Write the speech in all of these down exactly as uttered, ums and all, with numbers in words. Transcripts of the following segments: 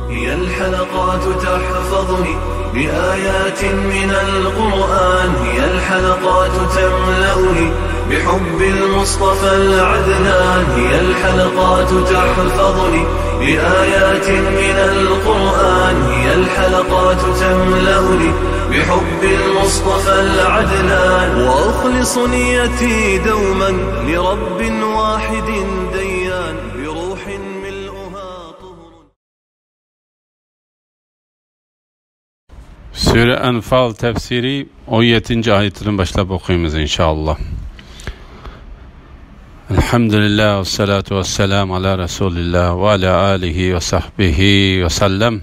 هي الحلقات تحفظني بآيات من القرآن، هي الحلقات تملأني بحب المصطفى العدنان، هي الحلقات تحفظني بآيات من القرآن، هي الحلقات تملأني بحب المصطفى العدنان، وأخلص نيتي دوما لرب واحد ديان، بروح ملؤها طهر. سۈرە ئەنفال تەپسىرى ئون يەتتىنچى ئايىتىدىن باشلاپ ئوقۇيمىز، ئىنشائاللا. ئەلھەمدۇلىللا، ۋەسسالاتۇ ۋەسسالامۇ ئالا رەسۇلىللا ۋە ئالا ئالىھى ۋە سەھبىھى ۋە سەللەم.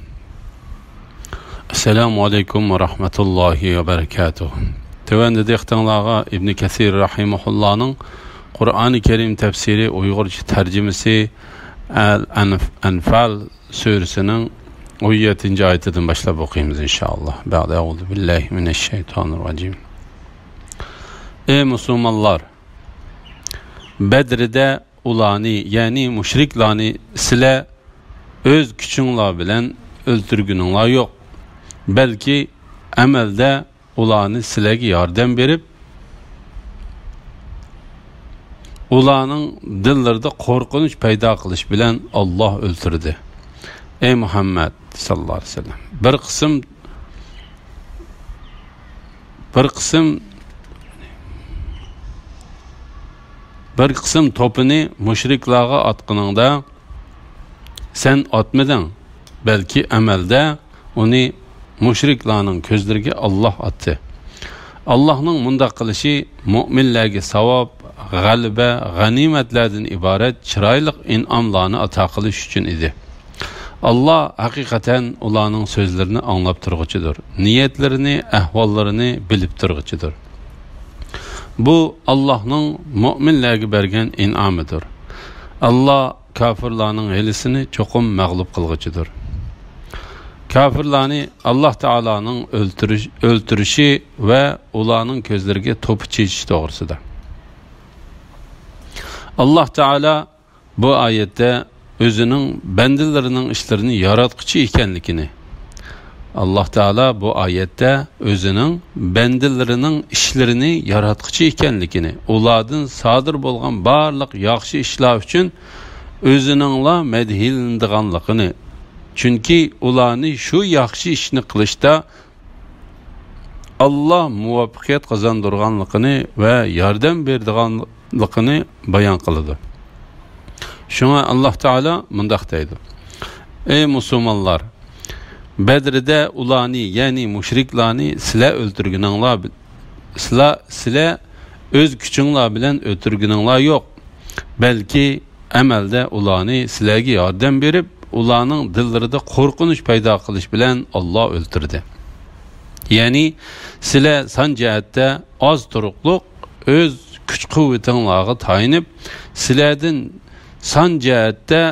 ئەسسالامۇ ئەلەيكۇم ۋە رەھمەتۇللاھى ۋە بەرىكاتۇھ. تۆۋەندە دىققىتىڭلارغا ئىبنى كەسىر رەھىمەھۇللانىڭ قۇرئانى كەرىم تەپسىرى ئۇيغۇرچە تەرجىمىسى ئەل ئەنف-، ئەنفال سۈرىسىنىڭ ئون يەتتىنچى ئايىتىدىن باشلاپ ئوقۇيمىز، ئىنشائاللا. بەئدە، ئەئۇزۇ بىللاھى مىنەششەيتانىر راجىم. ئەي مۇسۇلمانلار! بەدرىدە ئۇلارنى، يەنى مۇشرىكلارنى سىلەر ئۆز كۈچۈڭلار بىلەن ئۆلتۈرگىنىڭلار يوق، بەلكى ئەمەلدە ئۇلارنى سىلەرگە ياردەم بېرىپ، ئۇلارنىڭ دىللىرىدا قورقۇنچ پەيدا قىلىش بىلەن ئاللاھ ئۆلتۈردى. ئەي مۇھەممەد ساللاللاھۇ ئەلەيھى ۋەسەللەم، بىر قىسىم، بىر قىسىم، بىر قىسىم توپىنى مۇشرىكلارغا ئاتقىنىڭدا، سەن ئاتمىدىڭ، بەلكى ئەمەلدە ئۇنى مۇشرىكلارنىڭ كۆزلىرىگە ئاللاھ ئاتتى. ئاللاھنىڭ مۇنداق قىلىشى مۆمىنلەرگە ساۋاب، غەلىبە، غەنىيمەتلەردىن ئىبارەت چىرايلىق ئىنئاملارنى ئاتا قىلىش ئۈچۈن ئىدى. ئاللاھ ھەقىقەتەن ئۇلارنىڭ سۆزلىرىنى ئاڭلاپ تۇرغۇچىدۇر، نىيەتلىرىنى، ئەھۋاللىرىنى بىلىپ تۇرغۇچىدۇر. بۇ ئاللاھنىڭ مۆمىنلەرگە بەرگەن ئىنئامىدۇر. ئاللاھ كاپىرلارنىڭ ھىيلىسىنى چوقۇم مەغلۇپ قىلغۇچىدۇر. كاپىرلارنى ئاللاھ تائالانىڭ ئۆلتۈرۈش، ئۆلتۈرۈشى ۋە ئۇلارنىڭ كۆزلىرىگە توپا چېچىش توغرىسىدا. ئاللاھ تائالا بۇ ئايەتتە ئۆزىنىڭ بەندىلىرىنىڭ ئىشلىرىنى ياراتقۇچى ئىكەنلىكىنى، ئاللاھ تائالا بۇ ئايەتتە ئۆزىنىڭ بەندىلىرىنىڭ ئىشلىرىنى ياراتقۇچى ئىكەنلىكىنى، ئۇلاردىن سادىر بولغان بارلىق ياخشى ئىشلار ئۈچۈن ئۆزىنىڭلا مەدھىيلىنىدىغانلىقىنى، چۈنكى ئۇلارنى شۇ ياخشى ئىشنى قىلىشتا ئاللاھ مۇۋەپپەقىيەت قازاندۇرغانلىقىنى ۋە ياردەم بېرىدىغانلىقىنى بايان قىلىدۇ. شۇڭا ئاللاھ تائالا مۇنداق دەيدۇ: ئەي مۇسۇلمانلار! بەدرىدە ئۇلارنى، يەنى مۇشرىكلارنى سىلەر ئۆلتۈرگىنىڭلار بىل-، سىلەر، سىلەر ئۆز كۈچۈڭلار بىلەن ئۆلتۈرگىنىڭلار يوق، بەلكى ئەمەلدە ئۇلارنى سىلەرگە ياردەم بېرىپ، ئۇلارنىڭ دىللىرىدا قورقۇنچ پەيدا قىلىش بىلەن ئاللاھ ئۆلتۈردى. يەنى سىلەر سان جەھەتتە ئاز تۇرۇقلۇق، ئۆز كۈچ-قۇۋۋىتىڭلارغا تايىنىپ، سىلەردىن سان جەھەتتە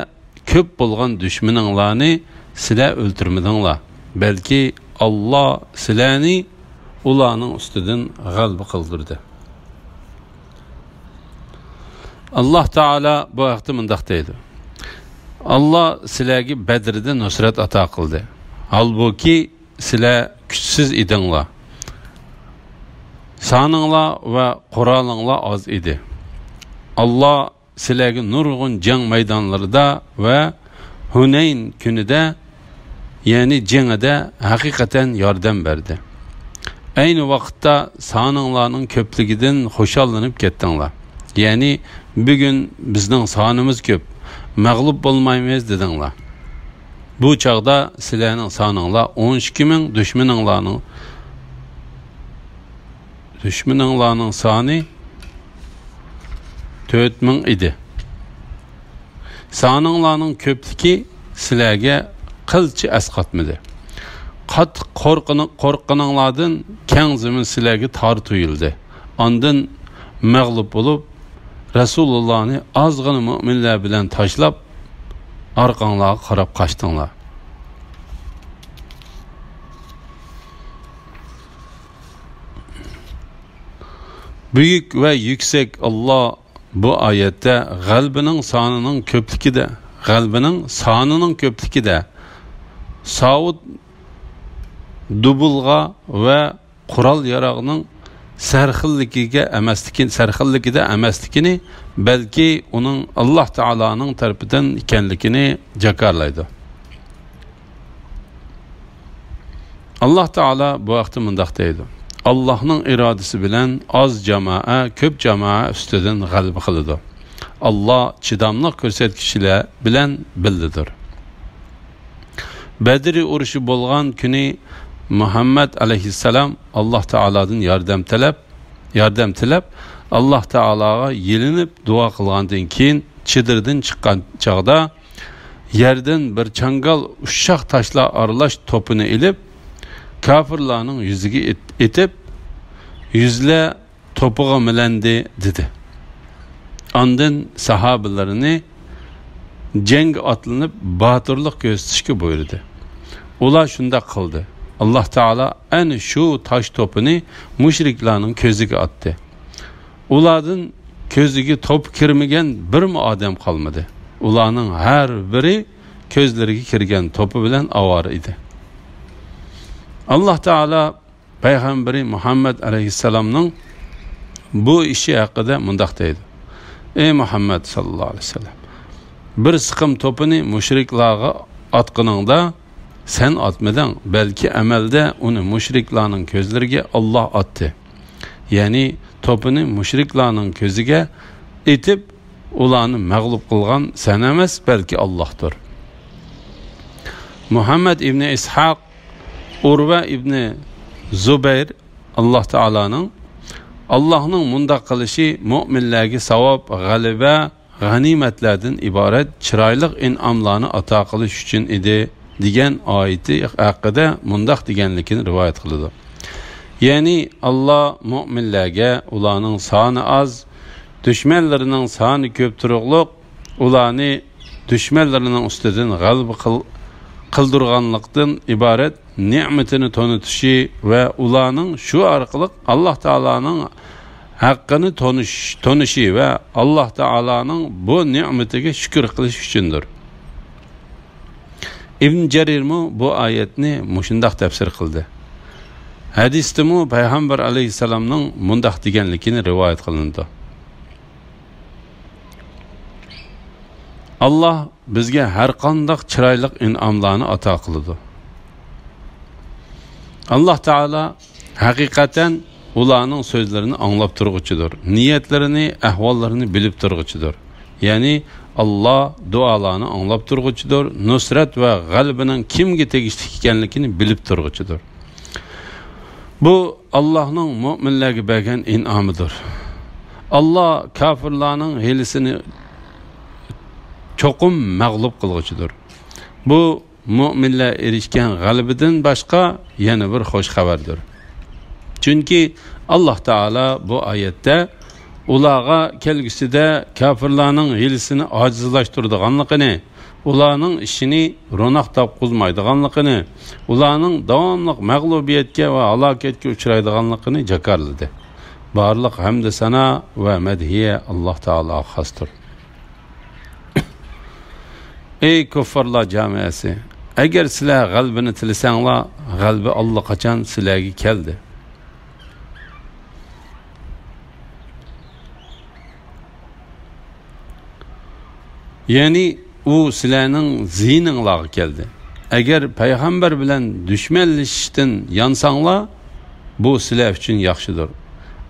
كۆپ بولغان دۈشمىنىڭلارنى سىلەر ئۆلتۈرمىدىڭلار، بەلكى ئاللاھ سىلەرنى ئۇلارنىڭ ئۈستىدىن غەلىبە قىلدۇردى. ئاللاھ تائالا بۇ ھەقتە مۇنداق دەيدۇ: ئاللاھ سىلەرگە بەدرىدە نۇسرەت ئاتا قىلدى، ھالبۇكى، سىلەر كۈچسىز ئىدىڭلار. سانىڭلار ۋە قورالىڭلار ئاز ئىدى. ئاللاھ سىلەرگە نۇرغۇن جەڭ مەيدانلىرىدا ۋە ھۇنەين كۈنىدە، يەنى جېڭىدە ھەقىقەتەن ياردەم بەردى. ئەينى ۋاقىتتا سانىڭلارنىڭ كۆپلۈكىدىن خۇشاللىنىپ كەتتىڭلار. يەنى، «بۈگۈن بىزنىڭ سانىمىز كۆپ، مەغلۇپ بولمايمىز» دېدىڭلار. بۇ چاغدا سىلەرنىڭ سانىڭلار ئون ئىككى مىڭ، دۈشمىنىڭلارنىڭ، دۈشمىنىڭلارنىڭ سانى تۆت مىڭ ئىدى. سانىڭلارنىڭ كۆپلۈكى سىلەرگە قىلچە ئەسقاتمىدى. قاتتىق قورققىنى-، قورققىنىڭلاردىن كەڭ زېمىن سىلەرگە تار تۇيۇلدى. ئاندىن مەغلۇپ بولۇپ، رەسۇلۇللانى ئازغىنە مۆمىنلەر بىلەن تاشلاپ، ئارقاڭلارغا قاراپ قاچتىڭلار. بۈيۈك ۋە يۈكسەك ئاللاھ بۇ ئايەتتە غەلىبىنىڭ سانىنىڭ كۆپلۈكىدە، غەلىبىنىڭ سانىنىڭ كۆپلۈكىدە، ساۋۇت دۇبۇلغا ۋە قورال-ياراغنىڭ سەرخىللىكىگە ئەمەسلىكى، سەرخىللىكىدە ئەمەسلىكىنى، بەلكى ئۇنىڭ ئاللاھ تائالانىڭ تەرىپىدىن ئىكەنلىكىنى جاكارلايدۇ. ئاللاھ تائالا بۇ ھەقتە مۇنداق دەيدۇ: «ئاللاھنىڭ ئىرادىسى بىلەن ئاز جامائە كۆپ جامائە ئۈستىدىن غەلىبە قىلىدۇ. ئاللاھ چىداملىق كۆرسەتكۈچىلەر بىلەن بىللىدۇر.» بەدر ئۇرۇشى بولغان كۈنى مۇھەممەد ئەلەيھىسسالام ئاللاھ تائالادىن ياردەم تەلەپ، ياردەم تىلەپ، ئاللاھ تائالاغا يېلىنىپ دۇئا قىلغاندىن كېيىن، چېدىردىن چىققان چاغدا، يەردىن بىر چاڭگال ئۇششاق تاشلار ئارىلاش توپىنى ئېلىپ، كاپىرلارنىڭ يۈزىگە ئېت-، ئېتىپ، «يۈزلەر توپىغا مىلەندى» دېدى. ئاندىن ساھابىلىرىنى جەڭگە ئاتلىنىپ، باتۇرلۇق كۆرسىتىشكە بۇيرۇدى. ئۇلار شۇنداق قىلدى. ئاللاھ تائالا ئەنە شۇ تاش توپىنى مۇشرىكلارنىڭ كۆزىگە ئاتتى. ئۇلاردىن كۆزىگە توپا كىرمىگەن بىرمۇ ئادەم قالمىدى. ئۇلارنىڭ ھەر بىرى كۆزلىرىگە كىرگەن توپا بىلەن ئاۋارە ئىدى. ئاللاھ تائالا پەيغەمبىرى مۇھەممەد ئەلەيھىسسالامنىڭ بۇ ئىشى ھەققىدە مۇنداق دەيدۇ: «ئەي مۇھەممەد ساللاللاھۇ ئەلەيھى ۋەسەللەم، بىر سىقىم توپىنى مۇشرىكلارغا ئاتقىنىڭدا، سەن ئاتمىدىڭ، بەلكى ئەمەلدە ئۇنى مۇشرىكلارنىڭ كۆزلىرىگە ئاللاھ ئاتتى.» يەنى توپىنى مۇشرىكلارنىڭ كۆزىگە ئېتىپ، ئۇلارنى مەغلۇپ قىلغان سەن ئەمەس، بەلكى ئاللاھتۇر. مۇھەممەد ئىبنى ئىسھاق، ئۇرۋە ئىبنى زۇبەير، ئاللاھ تائالانىڭ، ئاللاھنىڭ مۇنداق قىلىشى مۆمىنلەرگە ساۋاب، غەلىبە، غەنىيمەتلەردىن ئىبارەت چىرايلىق ئىنئاملارنى ئاتا قىلىش ئۈچۈن ئىدى، دېگەن ئايىتى ھەققىدە مۇنداق دېگەنلىكىنى رىۋايەت قىلىدۇ. يەنى، ئاللاھ مۆمىنلەرگە ئۇلارنىڭ سانى ئاز، دۈشمەنلىرىنىڭ سانى كۆپ تۇرۇقلۇق، ئۇلارنى دۈشمەنلىرىنىڭ ئۈستىدىن غەلىبە قىل-، قىلدۇرغانلىقتىن ئىبارەت نېمىتىنى تونۇتۇشى ۋە ئۇلارنىڭ شۇ ئارقىلىق ئاللاھ تائالانىڭ ھەققىنى تونۇش، تونۇشى ۋە ئاللاھ تائالانىڭ بۇ نېمىتىگە شۈكۈر قىلىش ئۈچۈندۇر. ئىبن جەرىرمۇ بۇ ئايەتنى مۇشۇنداق تەپسىر قىلدى. ھەدىستىمۇ پەيغەمبەر ئەلەيھىسسالامنىڭ مۇنداق دېگەنلىكىنى رىۋايەت قىلىنىدۇ: «ئاللاھ بىزگە ھەر قانداق چىرايلىق ئىنئاملارنى ئاتا قىلىدۇ.» ئاللاھ تائالا ھەقىقەتەن ئۇلارنىڭ سۆزلىرىنى ئاڭلاپ تۇرغۇچىدۇر، نىيەتلىرىنى، ئەھۋاللىرىنى بىلىپ تۇرغۇچىدۇر. يەنى ئاللاھ دۇئالارنى ئاڭلاپ تۇرغۇچىدۇر، نۇسرەت ۋە غەلىبىنىڭ كىمگە تېگىشلىك ئىكەنلىكىنى بىلىپ تۇرغۇچىدۇر. بۇ ئاللاھنىڭ مۆمىنلەرگە بەرگەن ئىنئامىدۇر. ئاللاھ كاپىرلارنىڭ ھىيلىسىنى چوقۇم مەغلۇپ قىلغۇچىدۇر. بۇ مۆمىنلەر ئېرىشكەن غەلىبىدىن باشقا يەنە بىر خۇش خەۋەردۇر. چۈنكى ئاللاھ تائالا بۇ ئايەتتە ئۇلارغا كەلگۈسىدە كاپىرلارنىڭ ھىيلىسىنى ئاجىزلاشتۇرىدىغانلىقىنى، ئۇلارنىڭ ئىشىنى روناق تاپقۇزمايدىغانلىقىنى، ئۇلارنىڭ داۋاملىق مەغلۇبىيەتكە ۋە ھالاكەتكە ئۇچرايدىغانلىقىنى جاكارلىدى. بارلىق ھەمدۇ سانا ۋە مەدھىيە ئاللاھ تائالاغا خاستۇر. ئەي كۇففارلار جامائەسى! ئەگەر سىلەر غەلىبىنى تىلىسەڭلار، غەلىبە ئاللىقاچان سىلەرگە كەلدى. يەنى ئۇ سىلەرنىڭ زىيىنىڭلارغا كەلدى. ئەگەر پەيغەمبەر بىلەن دۈشمەنلىشىشتىن يانساڭلار، بۇ سىلەر ئۈچۈن ياخشىدۇر.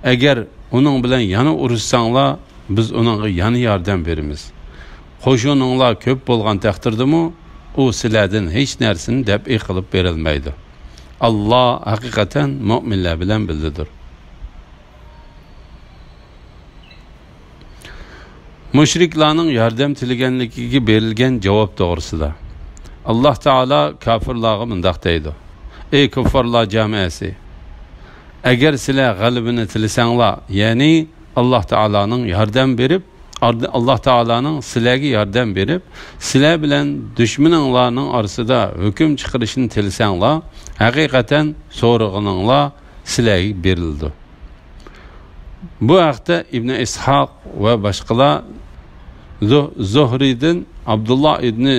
ئەگەر ئۇنىڭ بىلەن يەنە ئۇرۇشساڭلار، بىز ئۇنىڭغا يەنە ياردەم بېرىمىز. قوشۇنۇڭلار كۆپ بولغان تەقدىردىمۇ، ئۇ سىلەردىن ھېچ نەرسىنى دەپئى قىلىپ بېرەلمەيدۇ. ئاللاھ ھەقىقەتەن مۆمىنلەر بىلەن بىللىدۇر. مۇشرىكلارنىڭ ياردەم تىلىگەنلىكىگە بېرىلگەن جاۋاب توغرىسىدا. ئاللاھ تائالا كاپىرلارغا مۇنداق دەيدۇ: ئەي كۇففارلار جامائەسى! ئەگەر سىلەر غەلىبىنى تىلىسەڭلار، يەنى ئاللاھ تائالانىڭ ياردەم بېرىپ، ئاللاھ تائالانىڭ سىلەرگە ياردەم بېرىپ، سىلەر بىلەن دۈشمىنىڭلارنىڭ ئارىسىدا ھۆكۈم چىقىرىشىنى تىلىسەڭلار، ھەقىقەتەن سورىغىنىڭلار سىلەرگە بېرىلىدۇ. بۇ ھەقتە ئىبنى ئىسھاق ۋە باشقىلار زۇ-، زۇھرىدىن، ئابدۇللا ئىبنى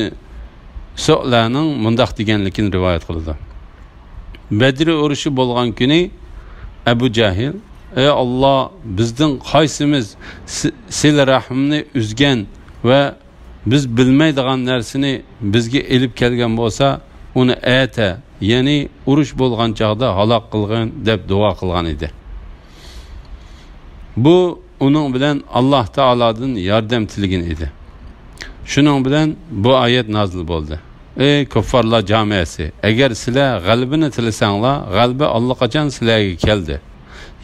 سۆلەنىڭ مۇنداق دېگەنلىكىنى رىۋايەت قىلىدۇ. بەدرى ئۇرۇشى بولغان كۈنى ئەبۇ جەھىل، ئەي ئاللا، بىزدىن قايسىمىز سى-، سىلە رەھىمنى ئۈزگەن ۋە بىز بىلمەيدىغان نەرسىنى بىزگە ئېلىپ كەلگەن بولسا، ئۇنى ئەتە، يەنى ئۇرۇش بولغان چاغدا ھالاك قىلغىن، دەپ دۇئا قىلغان ئىدى. بۇ ئۇنىڭ بىلەن ئاللا تائالادىن ياردەم تىلىگەن ئىدى. شۇنىڭ بىلەن بۇ ئايەت نازىل بولدى. ئەي كۇففارلار جامىئەسى، ئەگەر سىلەر غەلىبىنى تىلىسەڭلار، غەلىبە ئاللىقاچان سىلەرگە كەلدى.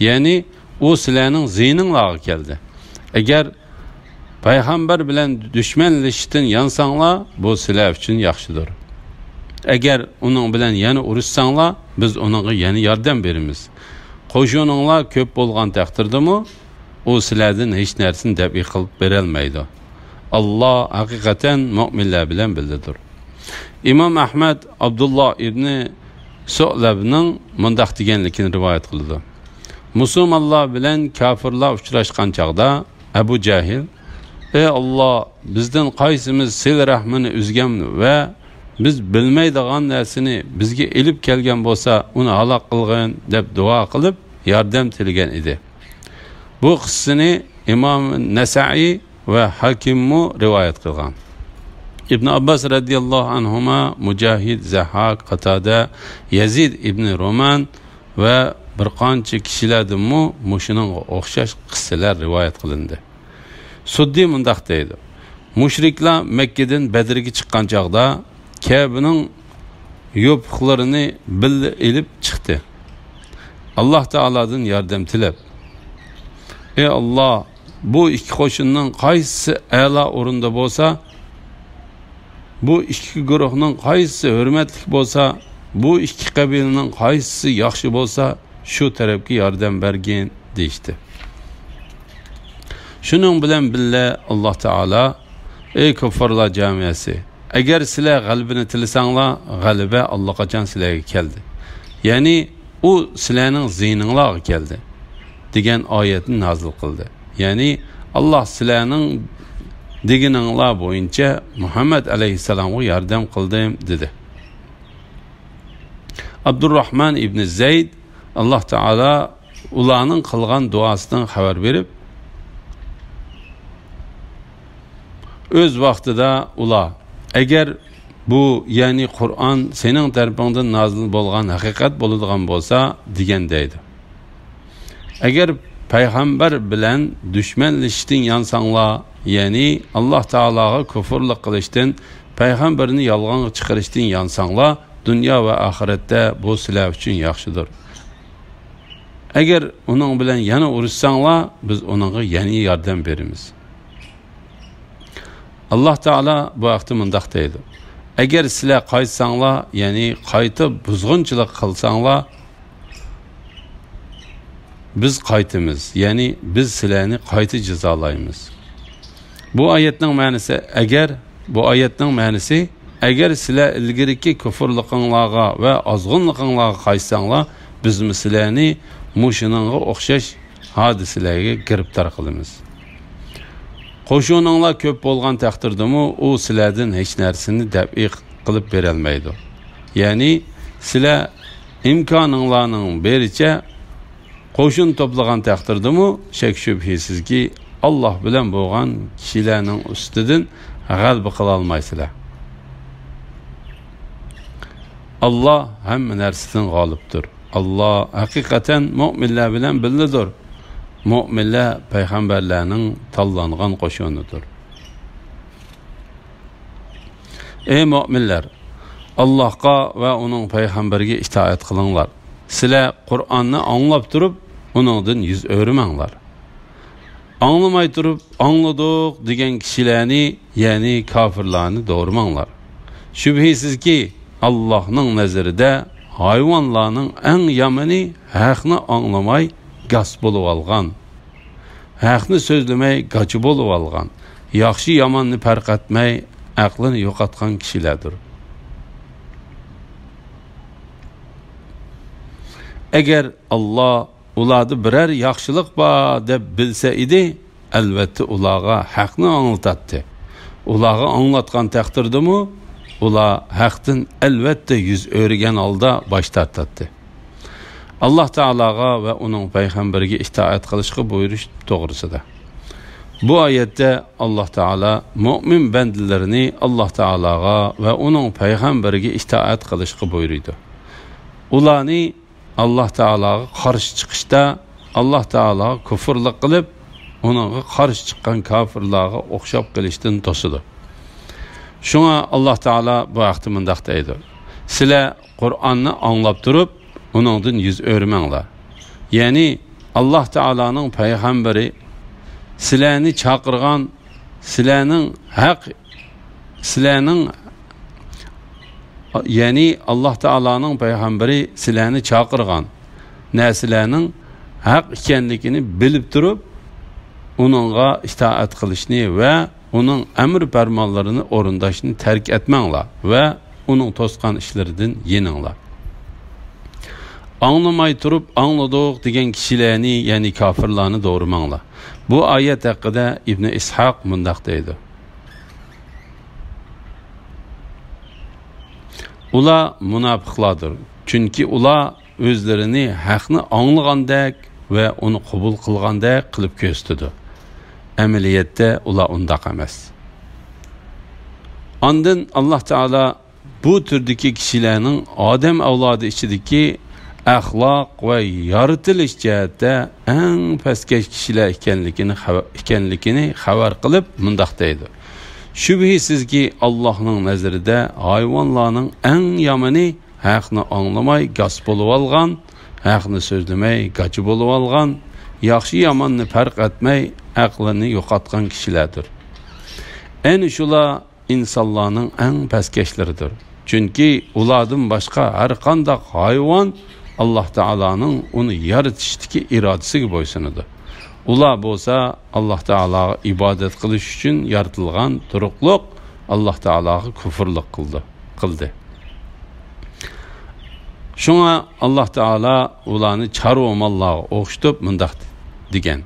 يەنى ئۇ سىلەرنىڭ زىيىنىڭلارغا كەلدى. ئەگەر پەيغەمبەر بىلەن دۈشمەنلىشىشتىن يانساڭلار، بۇ سىلەر ئۈچۈن ياخشىدۇر. ئەگەر ئۇنىڭ بىلەن يەنە ئۇرۇشساڭلار، بىز ئۇنىڭغا يەنە ياردەم بېرىمىز. قوشۇنۇڭلار كۆپ بولغان تەقدىردىمۇ، ئۇ سىلەردىن ھېچ نەرسىنى دەپئى قىلىپ بېرەلمەيدۇ. ئاللا ھەقىقەتەن مۆمىنلەر بىلەن بىللىدۇر. ئىمام ئەھمەد ئابدۇللا ئىبنى سۇئلەبنىڭ مۇنداق دېگەنلىكىنى رىۋايەت قىلىدۇ. مۇسۇلمانلار بىلەن كاپىرلار ئۇچراشقان چاغدا ئەبۇ جەھىل، ئەي ئاللا، بىزدىن قايسىمىز سىلە رەھمىنى ئۈزگەن ۋە بىز بىلمەيدىغان نەرسىنى بىزگە ئېلىپ كەلگەن بولسا، ئۇنى ھالاك قىلغىن، دەپ دۇئا قىلىپ ياردەم تىلىگەن ئىدى. بۇ قىسسىنى ئىمام نەسائىي ۋە ھاكىممۇ رىۋايەت قىلغان. ئىبن ئابباس رەزىياللاھۇ ئەنھۇما، مۇجاھىد، زەھھاك، قاتادە، يەزىد ئىبنى رومان ۋە بىر قانچە كىشىلەردىنمۇ مۇشۇنىڭغا ئوخشاش قىسسىلەر رىۋايەت قىلىندى. سۇددى مۇنداق دەيدۇ: مۇشرىكلار مەككىدىن بەدرگە چىققان چاغدا، كەبىنىڭ يوپۇقلىرىنى بىللە ئېلىپ چىقتى. ئاللا تائالادىن ياردەم تىلەپ، ئەي ئاللا، بۇ ئىككى قوشۇننىڭ قايسىسى ئەلا ئورۇندا بولسا، بۇ ئىككى گۇرۇھنىڭ قايسىسى ھۆرمەتلىك بولسا، بۇ ئىككى قەبىلىنىڭ قايسىسى ياخشى بولسا، شۇ تەرەپكە ياردەم بەرگىن، دېيىشتى. شۇنىڭ بىلەن بىللە، ئاللا تائالا، ئەي كۇففارلار جامىئەسى، ئەگەر سىلەر غەلىبىنى تىلىسەڭلار، غەلىبە ئاللىقاچان سىلەرگە كەلدى. يەنى ئۇ سىلەرنىڭ زىيىنىڭلارغا كەلدى، دېگەن ئايەتنى نازىل قىلدى. يەنى ئاللا سىلەرنىڭ دېگىنىڭلار بويىچە مۇھەممەد ئەلەيھىسسالامغا ياردەم قىلدىم، دېدى. ئابدۇرراھمان ئىبنى زەيد، ئاللا تائالا ئۇلارنىڭ قىلغان دۇئاسىدىن خەۋەر بېرىپ، ئۆز ۋاقتىدا ئۇلار، ئەگەر بۇ، يەنى قۇرئان سېنىڭ تەرىپىڭدىن نازىل بولغان ھەقىقەت بولىدىغان بولسا، دېگەن دەيدۇ. ئەگەر پەيغەمبەر بىلەن دۈشمەنلىشىشتىن يانساڭلار، يەنى ئاللا تائالاغا كۇفۇرلۇق قىلىشتىن، پەيغەمبەرنى يالغانغا چىقىرىشتىن يانساڭلار، دۇنيا ۋە ئاخىرەتتە بۇ سىلەر ئۈچۈن ياخشىدۇر. ئەگەر ئۇنىڭ بىلەن يەنە ئۇرۇشساڭلار، بىز ئۇنىڭغا يەنە ياردەم بېرىمىز. ئاللا تائالا بۇ ھەقتە مۇنداق دەيدۇ: ئەگەر سىلەر قايتساڭلار، يەنى قايتا بۇزغۇنچىلىق قىلساڭلار، بىز قايتىمىز، يەنى بىز سىلەرنى قايتا جازالايمىز. بۇ ئايەتنىڭ مەنىسى، ئەگەر، بۇ ئايەتنىڭ مەنىسى، ئەگەر سىلەر ئىلگىرىكى كۇفۇرلۇقۇڭلارغا ۋە ئازغۇنلۇقۇڭلارغا قايتساڭلار، بىزمۇ سىلەرنى مۇشۇنىڭغا ئوخشاش ھادىسىلەرگە گىرىپتار قىلىمىز. قوشۇنۇڭلار كۆپ بولغان تەقدىردىمۇ، ئۇ سىلەردىن ھېچ نەرسىنى دەپئى قىلىپ بېرەلمەيدۇ. يەنى سىلەر ئىمكانىڭلارنىڭ بېرىچە قوشۇن توپلىغان تەقدىردىمۇ، شەك-شۈبھىسىزكى، ئاللا بىلەن بولغان كىشىلەرنىڭ ئۈستىدىن غەلىبە قىلالمايسىلەر. ئاللا ھەممە نەرسىدىن غالىبتۇر. ئاللا ھەقىقەتەن مۆمىنلەر بىلەن بىللىدۇر. مۆمىنلەر پەيغەمبەرلەرنىڭ تاللانغان قوشۇنىدۇر. ئەي مۆمىنلەر، ئاللاغا ۋە ئۇنىڭ پەيغەمبىرىگە ئىتائەت قىلىڭلار. سىلەر قۇرئاننى ئاڭلاپ تۇرۇپ، ئۇنىڭدىن يۈز ئۆرۈمەڭلار. ئاڭلىماي تۇرۇپ، «ئاڭلىدۇق» دېگەن كىشىلەرنى، يەنى كاپىرلارنى دورىماڭلار. شۈبھىسىزكى، ئاللاھنىڭ نەزىرىدە ھايۋانلارنىڭ ئەڭ يامىنى ھەقنى ئاڭلىماي گاس بولۇۋالغان، ھەقنى سۆزلىمەي گاچا بولۇۋالغان، ياخشى-ياماننى پەرق ئەتمەي ئەقلىنى يوقاتقان كىشىلەردۇر. ئەگەر ئاللا ئۇلاردا بىرەر ياخشىلىق بار دەپ بىلسە ئىدى، ئەلۋەتتە ئۇلارغا ھەقنى ئاڭلىتاتتى. ئۇلارغا ئاڭلاتقان تەقدىردىمۇ، ئۇلار ھەقتىن ئەلۋەتتە يۈز ئۆرۈگەن ھالدا باش تارتاتتى. ئاللاھ تائالاغا ۋە ئۇنىڭ پەيغەمبىرىگە ئىتائەت قىلىشقا بۇيرۇش توغرىسىدا. بۇ ئايەتتە ئاللاھ تائالا مۆمىن بەندىلىرىنى ئاللاھ تائالاغا ۋە ئۇنىڭ پەيغەمبىرىگە ئىتائەت قىلىشقا بۇيرۇيدۇ. ئۇلارنى ئاللاھ تائالاغا قارشى چىقىشتا ئاللاھ تائالاغا كۇفرلۇق قىلىپ، ئۇنىڭغا قارشى چىققان كاپىرلارغا ئوخشاپ قېلىشتىن توسىدۇ. شۇڭا ئاللاھ تائالا بۇ ھەقتە مۇنداق دەيدۇ: سىلەر قۇرئاننى ئاڭلاپ تۇرۇپ، ئۇنىڭدىن يۈز ئۆرۈمەڭلار. يەنى ئاللاھ تائالانىڭ پەيغەمبىرى سىلەرنى چاقىرغان، سىلەرنىڭ ھەق، سىلەرنىڭ، يەنى ئاللاھ تائالانىڭ پەيغەمبىرى سىلەرنى چاقىرغان نەرسىلەرنىڭ ھەق ئىكەنلىكىنى بىلىپ تۇرۇپ، ئۇنىڭغا ئىتائەت قىلىشنى ۋە ئۇنىڭ ئەمر پەرمانلىرىنى ئورۇنداشنى تەرك ئەتمەڭلار ۋە ئۇنىڭ توسقان ئىشلىرىدىن يېنىڭلار. ئاڭلىماي تۇرۇپ «ئاڭلىدۇق» دېگەن كىشىلەرنى، يەنى كاپىرلارنى دورىماڭلار. بۇ ئايەت ھەققىدە ئىبنى ئىسھاق مۇنداق دەيدۇ: ئۇلار مۇناپىقلاردۇر، چۈنكى ئۇلار ئۆزلىرىنى ھەقنى ئاڭلىغاندەك ۋە ئۇنى قوبۇل قىلغاندەك قىلىپ كۆرسىتىدۇ. ئەمەلىيەتتە ئۇلار ئۇنداق ئەمەس. ئاندىن ئاللاھ تائالا بۇ تۈردىكى كىشىلەرنىڭ ئادەم ئەۋلادى ئىچىدىكى ئەخلاق ۋە يارىتىلىش جەھەتتە ئەڭ پەسكەش كىشىلەر ئىكەنلىكىنى خەۋە-، ئىكەنلىكىنى خەۋەر قىلىپ مۇنداق دەيدۇ: شۈبھىسىزكى، ئاللاھنىڭ نەزىرىدە ھايۋانلارنىڭ ئەڭ يامىنى ھەقنى ئاڭلىماي گاس بولۇۋالغان، ھەقنى سۆزلىمەي گاچا بولۇۋالغان، ياخشى-ياماننى پەرق ئەتمەي ئەقلىنى يوقاتقان كىشىلەردۇر. ئەنە شۇلار ئىنسانلارنىڭ ئەڭ پەسكەشلىرىدۇر. چۈنكى ئۇلاردىن باشقا ھەرقانداق ھايۋان ئاللاھ تائالانىڭ ئۇنى يارىتىشتىكى ئىرادىسىگە بويسۇنىدۇ. ئۇلار بولسا ئاللاھ تائالاغا ئىبادەت قىلىش ئۈچۈن يارىتىلغان تۇرۇقلۇق، ئاللاھ تائالاغا كۇفرلۇق قىلدى، قىلدى. شۇڭا ئاللاھ تائالا ئۇلارنى چارۋا ماللارغا ئوخشىتىپ مۇنداق دېگەن: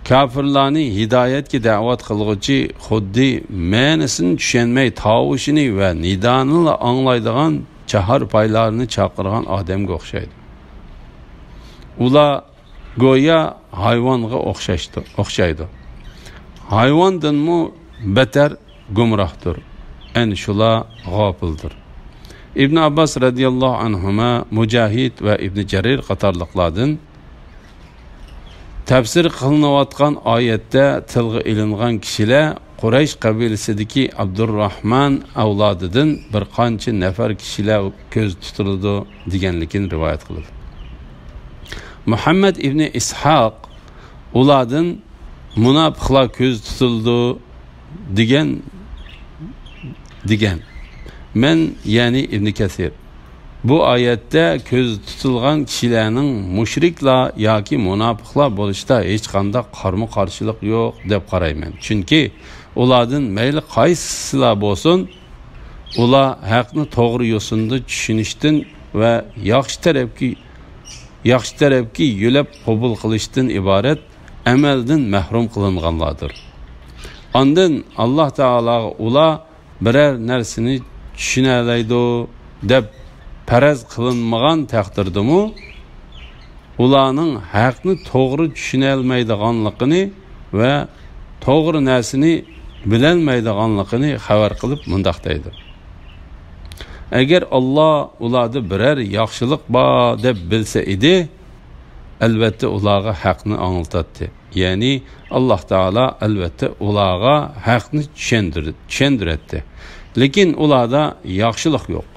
كاپىرلارنى ھىدايەتكە دەۋەت قىلغۇچى خۇددى مەنىسىنى چۈشەنمەي تاۋۇشىنى ۋە نىدانىلا ئاڭلايدىغان چاھارپايلارنى چاقىرغان ئادەمگە ئوخشايدۇ. ئۇلار گويا ھايۋانغا ئوخشاشتۇ-، ئوخشايدۇ. ھايۋاندىنمۇ بەتەر گۇمراھدۇر. ئەنە شۇلار غاپىلدۇر. ئىبن ئابباس رەزىياللاھۇ ئەنھۇما، مۇجاھىد ۋە ئىبن جەرىر قاتارلىقلاردىن تەپسىر قىلىنىۋاتقان ئايەتتە تىلغا ئېلىنغان كىشىلەر قۇرەيش قەبىلىسىدىكى ئابدۇرراھمان ئەۋلادىدىن بىر قانچە نەپەر كىشىلەر كۆزدە تۇتۇلىدۇ دېگەنلىكىنى رىۋايەت قىلىدۇ. مۇھەممەد ئىبنى ئىسھاق ئۇلاردىن مۇناپىقلار كۆزدە تۇتۇلىدۇ دېگەن، دېگەن. مەن، يەنى ئىبنى كەسىر، بۇ ئايەتتە كۆزدە تۇتۇلغان كىشىلەرنىڭ مۇشرىكلار ياكى مۇناپىقلار بولۇشتا ھېچقانداق قارىمۇ قارشىلىق يوق دەپ قارايمەن. چۈنكى ئۇلاردىن مەيلى قايسىسىلا بولسۇن، ئۇلار ھەقنى توغرا يوسۇندا چۈشىنىشتىن ۋە ياخشى تەرەپكە، ياخشى تەرەپكە يۆلەپ قوبۇل قىلىشتىن ئىبارەت ئەمەلدىن مەھرۇم قىلىنغانلاردۇر. ئاندىن ئاللاھ تائالاغا ئۇلار بىرەر نەرسىنى چۈشىنەلەيدۇ دەپ پەرەز قىلىنمىغان تەقدىردىمۇ، ئۇلارنىڭ ھەقنى توغرا چۈشىنەلمەيدىغانلىقىنى ۋە توغرا نەرسىنى بىلەلمەيدىغانلىقىنى خەۋەر قىلىپ مۇنداق دەيدۇ: ئەگەر ئاللاھ ئۇلاردا بىرەر ياخشىلىق بار دەپ بىلسە ئىدى، ئەلۋەتتە ئۇلارغا ھەقنى ئاڭلىتاتتى. يەنى ئاللاھ تائالا ئەلۋەتتە ئۇلارغا ھەقنى چۈشەندۈر-، چۈشەندۈرەتتى. لېكىن ئۇلاردا ياخشىلىق يوق.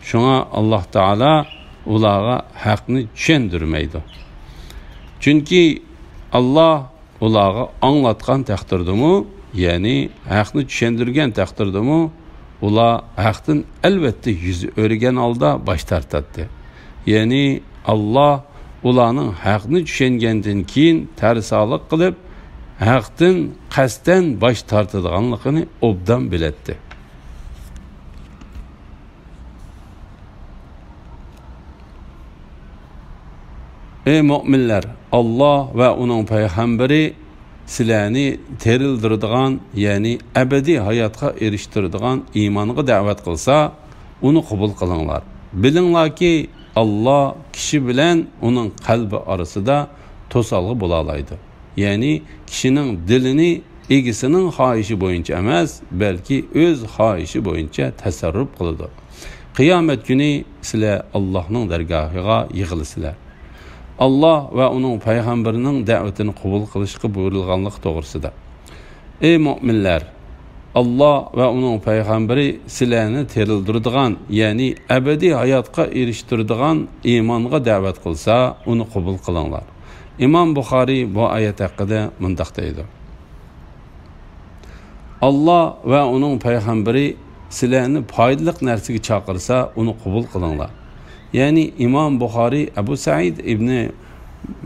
شۇڭا ئاللاھ تائالا ئۇلارغا ھەقنى چۈشەندۈرمەيدۇ. چۈنكى ئاللاھ ئۇلارغا ئاڭلاتقان تەقدىردىمۇ، يەنى ھەقنى چۈشەندۈرگەن تەقدىردىمۇ، ئۇلار ھەقتىن ئەلۋەتتە يۈز ئۆرۈگەن ھالدا باش تارتاتتى. يەنى ئاللاھ ئۇلارنىڭ ھەقنى چۈشەنگەندىن كېيىن تەرسالىق قىلىپ، ھەقتىن قەستەن باش تارتىدىغانلىقىنى ئوبدان بىلەتتى. ئەي مۆمىنلەر، ئاللاھ ۋە ئۇنىڭ پەيغەمبىرى سىلەرنى تىرىلدۈرىدىغان، يەنى ئەبەدىي ھاياتقا ئېرىشتۈرىدىغان ئىمانغا دەۋەت قىلسا، ئۇنى قوبۇل قىلىڭلار. بىلىڭلاركى، ئاللا كىشى بىلەن ئۇنىڭ قەلبى ئارىسىدا توسالغۇ بولالايدۇ. يەنى كىشىنىڭ دىلىنى ئىگىسىنىڭ خاھىشى بويىچە ئەمەس، بەلكى ئۆز خاھىشى بويىچە تەسەررۇپ قىلىدۇ. قىيامەت كۈنى سىلەر ئاللاھنىڭ دەرگاھىغا يىغىلىسىلەر. ئاللا ۋە ئۇنىڭ پەيغەمبىرىنىڭ دەۋىتىنى قوبۇل قىلىشقا بۇيرۇلغانلىقى توغرىسىدا. ئەي مۆمىنلەر! ئاللا ۋە ئۇنىڭ پەيغەمبىرى سىلەرنى تىرىلدۈرىدىغان، يەنى ئەبەدىي ھاياتقا ئېرىشتۈرىدىغان ئىمانغا دەۋەت قىلسا، ئۇنى قوبۇل قىلىڭلار. ئىمام بۇخارىي بۇ ئايەت ھەققىدە مۇنداق دەيدۇ: ئاللا ۋە ئۇنىڭ پەيغەمبىرى سىلەرنى پايدىلىق نەرسىگە چاقىرسا، ئۇنى قوبۇل قىلىڭلار. يەنى ئىمام بۇخارىي ئەبۇ سەئىد ئىبنى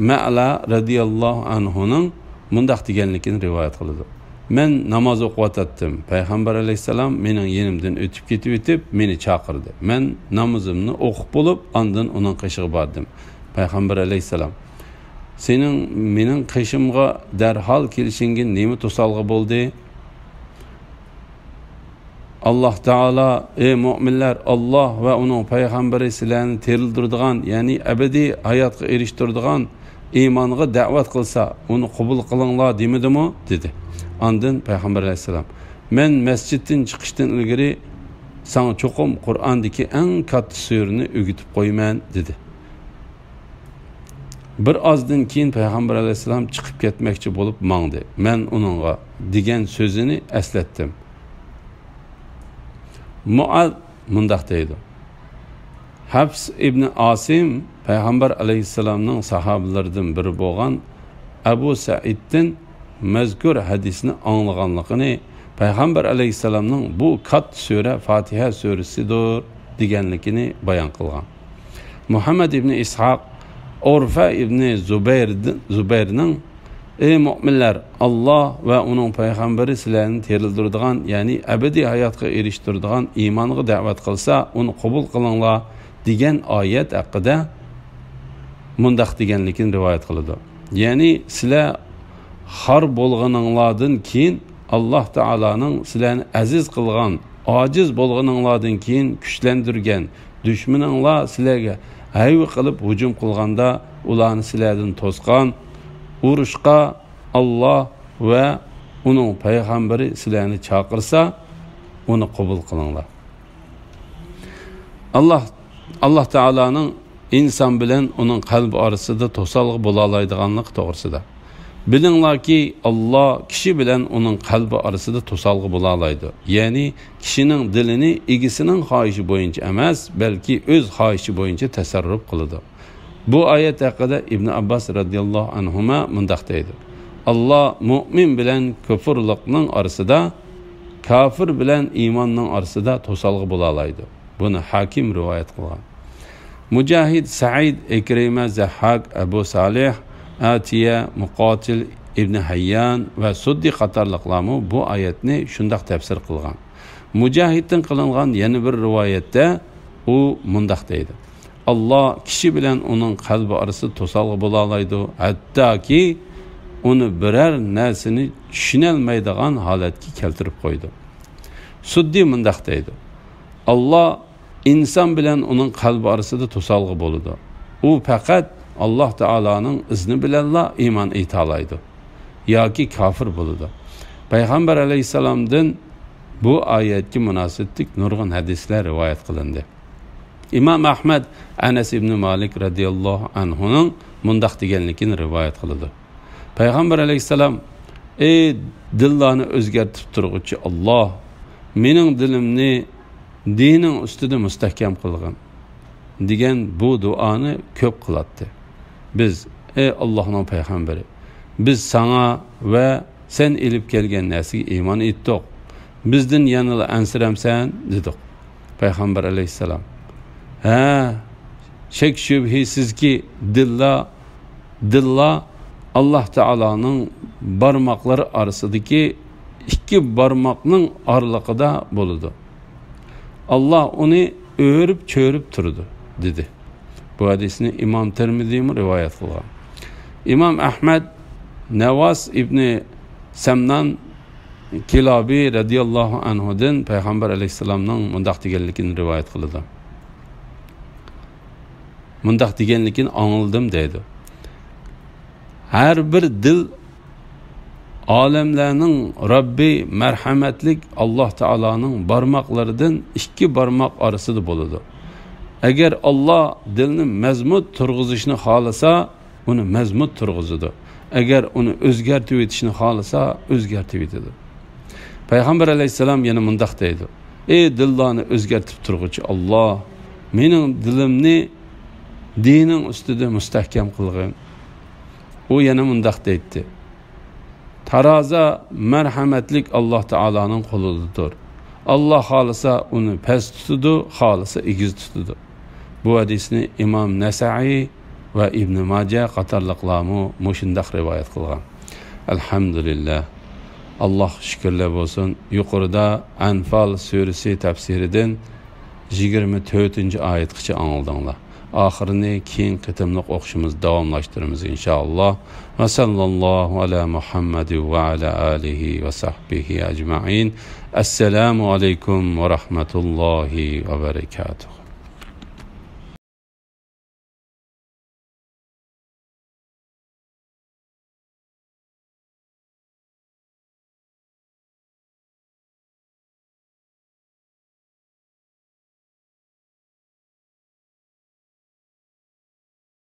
مەئلا رەزىياللاھۇ ئەنھۇنىڭ مۇنداق دېگەنلىكىنى رىۋايەت قىلىدۇ: مەن ناماز ئوقۇۋاتاتتىم. پەيغەمبەر ئەلەيھىسسالام مېنىڭ يېنىمدىن ئۆتۈپ كېتىۋېتىپ، مېنى چاقىردى. مەن نامىزىمنى ئوقۇپ بولۇپ، ئاندىن ئۇنىڭ قېشىغا باردىم. پەيغەمبەر ئەلەيھىسسالام: سېنىڭ مېنىڭ قېشىمغا دەرھال كېلىشىڭگە نېمە توسالغۇ بولدى؟ ئاللا تائالا: ئەي مۆمىنلەر، ئاللا ۋە ئۇنىڭ پەيغەمبىرى سىلەرنى تىرىلدۈرىدىغان، يەنى ئەبەدىي ھاياتقا ئېرىشتۈرىدىغان ئىمانغا دەۋەت قىلسا، ئۇنى قوبۇل قىلىڭلار دېمىدىمۇ؟ دېدى. ئاندىن پەيغەمبەر ئەلەيھىسسالام: مەن مەسچىتتىن چىقىشتىن ئىلگىرى ساڭا چوقۇم قۇرئاندىكى ئەڭ كاتتا سۈرىنى ئۆگىتىپ قويىمەن، دېدى. بىر ئازدىن كېيىن پەيغەمبەر ئەلەيھىسسالام چىقىپ كەتمەكچى بولۇپ ماڭدى. مەن ئۇنىڭغا دېگەن سۆزىنى ئەسلەتتىم. مۇئاز مۇنداق دەيدۇ: ھەفس ئىبنى ئاسىم پەيغەمبەر ئەلەيھىسسالامنىڭ ساھابىلىرىدىن بىرى بولغان ئەبۇ سەئىدتىن مەزكۇر ھەدىسنى ئاڭلىغانلىقىنى، پەيغەمبەر ئەلەيھىسسالامنىڭ بۇ كاتتا سۈرە فاتىھە سۈرىسىدۇر دېگەنلىكىنى بايان قىلغان. مۇھەممەد ئىبنى ئىسھاق ئۇرۋە ئىبنى زۇبەير، زۇبەيرنىڭ: ئەي مۆمىنلەر، ئاللا ۋە ئۇنىڭ پەيغەمبىرى سىلەرنى تىرىلدۈرىدىغان، يەنى ئەبەدىي ھاياتقا ئېرىشتۈرىدىغان ئىمانغا دەۋەت قىلسا، ئۇنى قوبۇل قىلىڭلار، دېگەن ئايەت ھەققىدە مۇنداق دېگەنلىكىنى رىۋايەت قىلىدۇ: يەنى سىلەر خار بولغىنىڭلاردىن كېيىن، ئاللا تائالانىڭ سىلەرنى ئەزىز قىلغان، ئاجىز بولغىنىڭلاردىن كېيىن كۈچلەندۈرگەن، دۈشمىنىڭلار سىلەرگە ھەيۋە قىلىپ ھۇجۇم قىلغاندا، ئۇلارنى سىلەردىن توسقان، ئۇرۇشقا ئاللا ۋە ئۇنىڭ پەيغەمبىرى سىلەرنى چاقىرسا، ئۇنى قوبۇل قىلىڭلار. ئاللا، ئاللا تائالانىڭ ئىنسان بىلەن ئۇنىڭ قەلبى ئارىسىدا توسالغۇ بولالايدىغانلىقى توغرىسىدا. بىلىڭلاركى، ئاللا كىشى بىلەن ئۇنىڭ قەلبى ئارىسىدا توسالغۇ بولالايدۇ. يەنى كىشىنىڭ دىلىنى ئىگىسىنىڭ خاھىشى بويىچە ئەمەس، بەلكى ئۆز خاھىشى بويىچە تەسەررۇپ قىلىدۇ. بۇ ئايەت ھەققىدە ئىبن ئابباس رەزىياللاھۇ ئەنھۇما مۇنداق دەيدۇ: ئاللا مۆمىن بىلەن كۇفۇرلۇقنىڭ ئارىسىدا، كافىر بىلەن ئىماننىڭ ئارىسىدا توسالغۇ بولالايدۇ. بۇنى ھاكىم رىۋايەت قىلغان. مۇجاھىد، سەئىد، ئىكرىمە، زەھھاك، ئەبۇ سالىھ، ئاتىيە، مۇقاتىل، ئىبنى ھەييان ۋە سۇددى قاتارلىقلارمۇ بۇ ئايەتنى شۇنداق تەپسىر قىلغان. مۇجاھىدتىن قىلىنغان يەنە بىر رىۋايەتتە ئۇ مۇنداق دەيدۇ: ئاللا كىشى بىلەن ئۇنىڭ قەلبى ئارىسىدا توسالغۇ بولالايدۇ، ھەتتاكى ئۇنى بىرەر نەرسىنى چۈشىنەلمەيدىغان ھالەتكە كەلتۈرۈپ قويىدۇ. سۇددى مۇنداق دەيدۇ: ئاللا ئىنسان بىلەن ئۇنىڭ قەلبى ئارىسىدا توسالغۇ بولىدۇ. ئۇ پەقەت ئاللا تائالانىڭ ئىزنى بىلەنلا ئىمان ئېيتالايدۇ ياكى كافىر بولىدۇ. پەيغەمبەر ئەلەيھىسسالامدىن بۇ ئايەتكە مۇناسىۋەتلىك نۇرغۇن ھەدىسلەر رىۋايەت قىلىندى. ئىمام ئەھمەد ئەنەس ئىبنى مالىك رەزىياللاھۇ ئەنھۇنىڭ مۇنداق دېگەنلىكىنى رىۋايەت قىلىدۇ: پەيغەمبەر ئەلەيھىسسالام: ئەي دىللارنى ئۆزگەرتىپ تۇرغۇچى ئاللا، مېنىڭ دىلىمنى دىنىڭ ئۈستىدە مۇستەھكەم قىلغىن، دېگەن بۇ دۇئانى كۆپ قىلاتتى. بىز: ئەي ئاللاھنىڭ پەيغەمبىرى، بىز ساڭا ۋە سەن ئېلىپ كەلگەن نەرسىگە ئىمان ئېيتتۇق. بىزدىن يەنىلا ئەنسىرەمسەن؟ دېدۇق. پەيغەمبەر ئەلەيھىسسالام: ھە، شەك شۈبھىسىزكى، دىللا، دىللا ئاللا تائالانىڭ بارماقلىرى ئارىسىدىكى ئىككى بارماقنىڭ ئارىلىقىدا بولىدۇ. ئاللا ئۇنى ئۆرۈپ چۆرۈپ تۇرىدۇ، دېدى. بۇ ھەدىسنى ئىمام تىرمىزىيمۇ رىۋايەت قىلغان. ئىمام ئەھمەد نەۋاس ئىبنى سەمنان كىلابى رەزىياللاھۇ ئەنھۇدىن پەيغەمبەر ئەلەيھىسسالامنىڭ مۇنداق دېگەنلىكىنى رىۋايەت قىلىدۇ. مۇنداق دېگەنلىكىنى ئاڭلىدىم دەيدۇ. ھەر بىر دىل ئالەملەرنىڭ رەببى مەرھەمەتلىك ئاللاھ تائالانىڭ بارماقلىرىدىن ئىككى بارماق ئارىسىدا بولىدۇ. ئەگەر ئاللاھ دىلنى مەزمۇت تۇرغۇزۇشنى خالىسا، ئۇنى مەزمۇت تۇرغۇزىدۇ. ئەگەر ئۇنى ئۆزگەرتىۋېتىشنى خالىسا، ئۆزگەرتىۋېتىدۇ. پەيغەمبەر ئەلەيھىسسالام يەنە مۇنداق دەيدۇ: ئەي دىللارنى ئۆزگەرتىپ تۇرغۇچى ئاللاھ، مېنىڭ دىلىمنى دىنىڭ ئۈستىدە مۇستەھكەم قىلغىن. ئۇ يەنە مۇنداق دەيتتى: تارازا مەرھەمەتلىك ئاللاھ تائالانىڭ قولىدىدۇر. ئاللاھ خالىسا ئۇنى پەس تۇتىدۇ، خالىسا ئېگىز تۇتىدۇ. بۇ ھەدىسنى ئىمام نەسائىي ۋە ئىبنى ماجە قاتارلىقلارمۇ مۇشۇنداق رىۋايەت قىلغان. ئەلھەمدۇلىللاھ. ئاللاھقا شۈكۈرلەر بولسۇن. يۇقىرىدا ئەنفال سۈرىسى تەپسىرىدىن يىگىرمە تۆتىنچى ئايەتكىچە ئاڭلىدىڭلار. ئاخىرىنى كېيىنكى قېتىملىق ئوقۇشىمىز داۋاملاشتۇرىمىز، ئىنشائاللاھ. ۋە سەللەللاھۇ ئەلا مۇھەممەدىن ۋە ئەلا ئالىھى ۋە سەھبىھى ئەجمەئىن. ئەسسالامۇ ئەلەيكۇم ۋە رەھمەتۇللاھى ۋە بەرەكاتۇھ.